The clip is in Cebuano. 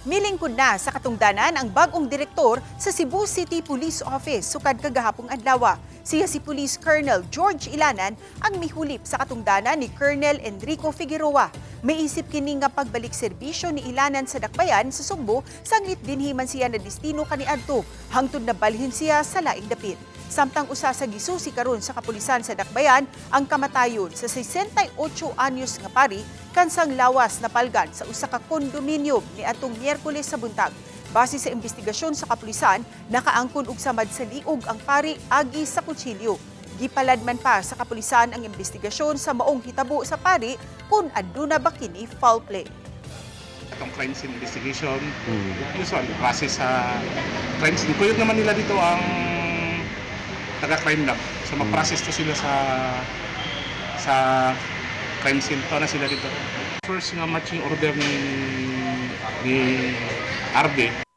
Milingkod na sa katungdanan ang bagong direktor sa Cebu City Police Office sukad kagahapong adlaw. Siya si Police Colonel George Ilanan, ang mihulip sa katungdanan ni Colonel Enrico Figueroa. May isip kini nga pagbalik serbisyo ni Ilanan sa Dakbayan sa Sugbo sanglit dinhi man siya na destino kaniadto hangtod na balhin siya sa laing dapit. Samtang usa sa gisusi karon sa kapulisan sa Dakbayan ang kamatayon sa 68 anyos nga pari kansang lawas napalgan sa usa ka kondominium niadtong Miyerkules sa buntag. Base sa investigasyon sa kapulisan, nakaangkon og samad sa liog ang pari agi sa kutsilyo. Gipaladman pa sa kapulisan ang investigasyon sa maong hitabo sa pari kung aduna ba kini foul play. Itong crime scene investigation, usual process sa crime scene. Kuyog naman nila dito ang taga-crime lab. So mag-process to sila sa crime scene. To na sila dito. First nga marching order ni RB.